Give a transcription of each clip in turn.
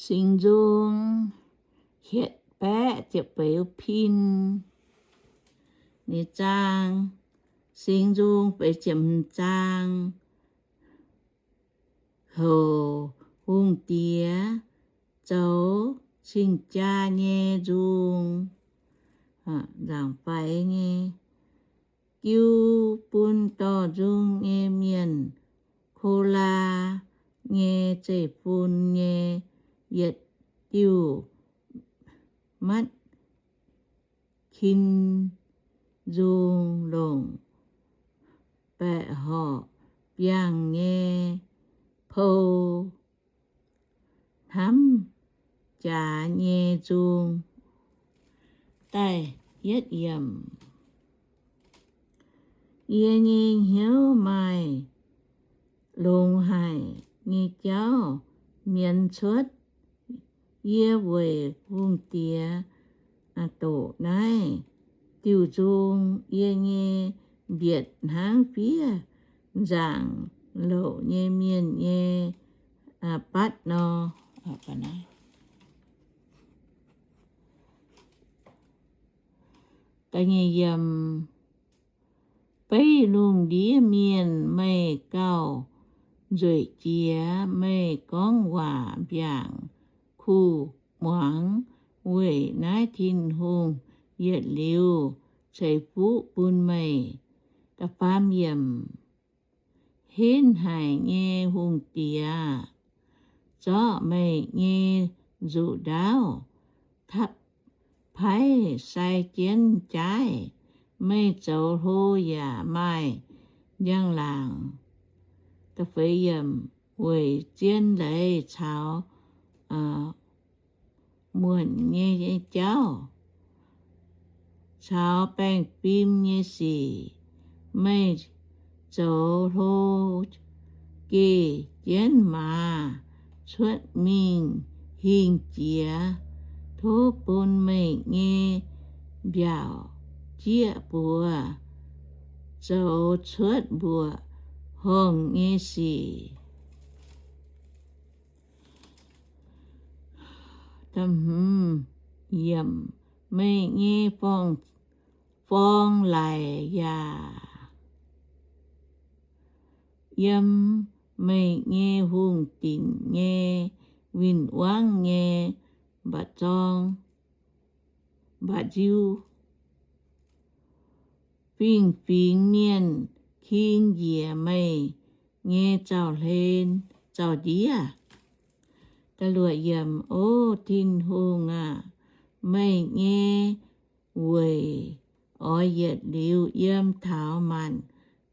Singx Nzung hietc baeqv ziepc feix pin. Ninh zaang, Singx Nzung feix ziepc hmz zaang. Houc hungh diex zoux cing-jaa nyei nzung, nzaangc faix nyei, jiu bun dorh nzung nyei mienh, Kolaa nyei zeiv-fun nyei yietc diuh matv kin nzung longc baeqc horqc biangh nyei pou hnamv jaax nyei nzung. Da'yietv yiemc. Yie nyei hnyouv maaih longx haic nyei jauv mienz cuotv. Yie weic hungh diex doqc naaiv diuh nzung, yie nyei mbietc hnangv fiev nzaangc louc nyei mienh nyei batv nor. Beiv lungh ndiev mienh meih gauh nzueic jiex, meih gorngv waac mbiaangc kuh muangx. Weic naaiv Tin-Hungh yietc liuz ceix fuqv bun meih. Da'faam yiemc. Henv haic nyei hungh diex, zorqv meih nyei nzuqc ndaauv tapv-paiv sai jienv jaaiv. Meih zoux hlo yaac maaih njang-laangc. Weic zien leiz caux muonc nyei jauv, caux baengh fim nyei sic, meih zoux hlo geh jienv maaz cuotv mingh hingh jiex. Tov bun meih nyei mbiaauc jieqv buoz zoux cuotv mbuoqc horngh nyei sic. Meih nyei forng-laic yaac yiem meih nyei hungh dinc nyei win-wangv nyei mba'zorng, mba'nziu. Fingx-fingx mienh king njiec meih nyei zaux-hlen zaux-ndiev. O Tin-Hungh aah! Meih nyei weic oix yietc liuz yiem taux maanc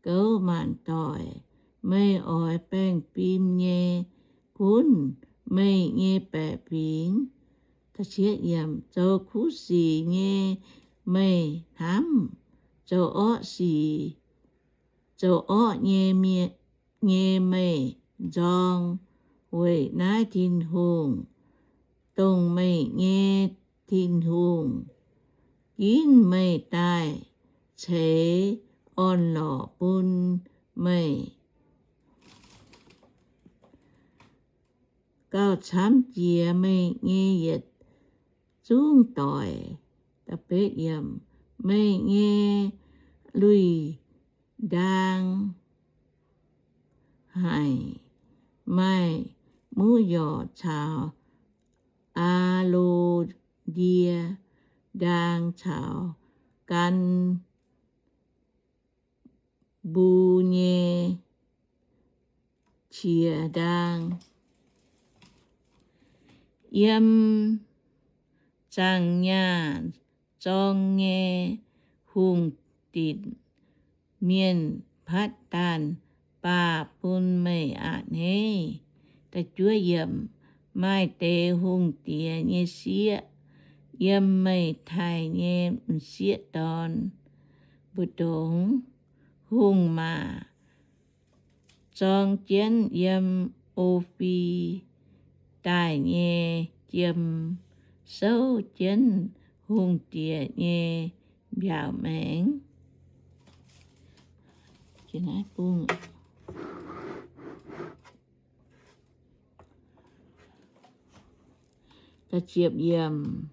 gouv maanc doic. Meih oix baengh fim nyei gunv meih nyei baeqc fingx. Zoux kuv sic nyei meih hnamv, zoux orqv sic, zoux orqv nyei, nyei meih nzorng. Weic naaiv Tin-Hungh, dongh meih nyei Tin-Hungh, ginv meih daaih ceix orn-lorqc bun meih, gauh camv jiex meih nyei yietc zungv doic. Meih nyei lui-ndaang haic, maaih muv yorc caux aa^lo^ndie ndaang caux gan mbu nyei qiex ndaang. Yiem zaangc nyaah zorng nyei hungh dinc mienh patv daanh baah bun meih a'hneiv. Maaih deix hungh diex nyei sieqv yiem meih taaih nyei m'sieqv dorn mbu'ndongx. Hungh maac zorng jienv yiem O^fi daaih nyei jiem, souv jienv hungh diex nyei mbiaauc maengx. Ziepc yiemc.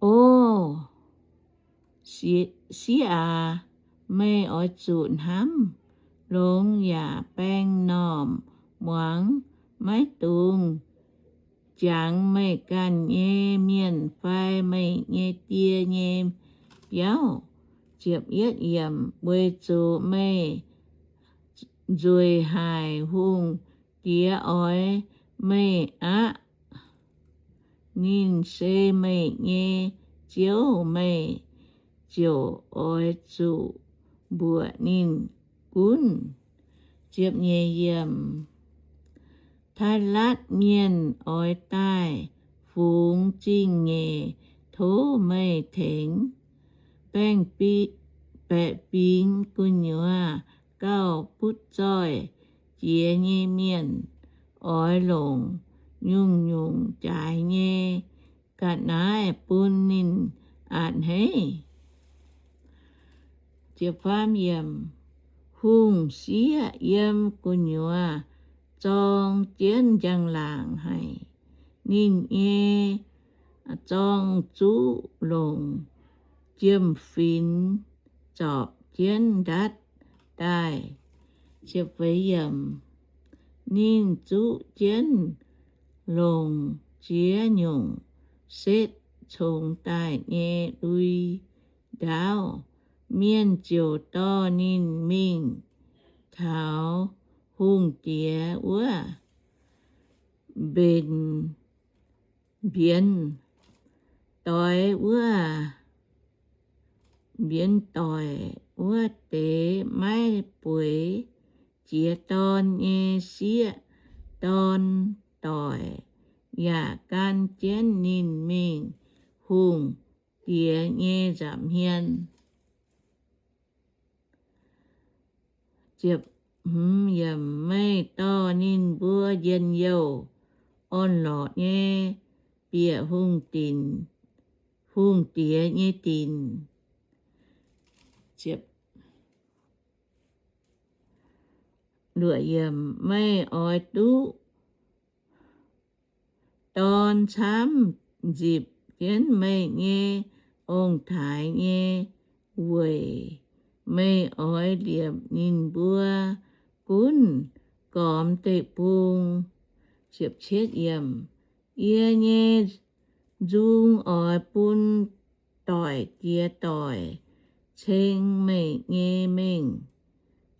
O sieqv aac, meih oix zuqc hnamv longx yaac baeng m'normh muangx. Maiv dungx jangx meih ganh nyei mienh fai meih nyei die nyei biauv. Ziepc yietv yiemc. Weic zuqc meih nzueic haic, hungh diex oix meih aqv. Ninh se meih nyei Ziouv, meih ziouc oix zuqc mbuoqc ninh gunv. Ziepc nyeic yiemc. Taaih-Latv Mienh oix daaih fungx zingh nyeic tov meih tengx. Baeqc fingx gu'nyuoz gauh butv zoih jiex nyei mienh oix longc nyungc-nyungc jaaix nyei ga'naaiv bun ninh a'hneiv. Hungh sieqv yiem gu'nyuoz zorng jienv njang-laangc haic. Ninh nyei zorng-zuqv longc jiem-finx zorpc jienv ndatv daaih. Ninh zuqv jienv longc ziex nyungc setv congx daaih nyei lui-ndaauv. Mienh ziouc dorh ninh mingh taux hungh diex wuov mbenc, mbienx doix wuov, mbienx doic wuov deix maiv bueix jiex dorn nyei sieqv dorn doic, yaac gan jienv ninh mingh hungh diex nyei nza'hmien. Meih dorh ninh mbuo njien-youh orn-lorqc nyei bieqc hungh diex nyei dinc. Meih oix duqv dorn camv nzipc jienv meih nyei ong-taaix nyei weic. Meih oix liepc ninh mbuo gunv gormx deic-bung. Yie nyei nzung oix bun doic jiex doic ceng meih nyei mengh.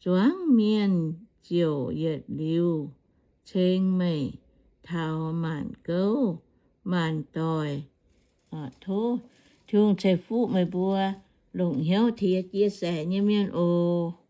Zuangx mienh ziouc yietc liuz ceng meih taux maanc gouv maanc doic. Tov Tin-Hungh ceix fuqv meih mbuo longc hnyouv tiex chia sẻ nyei mienh oc.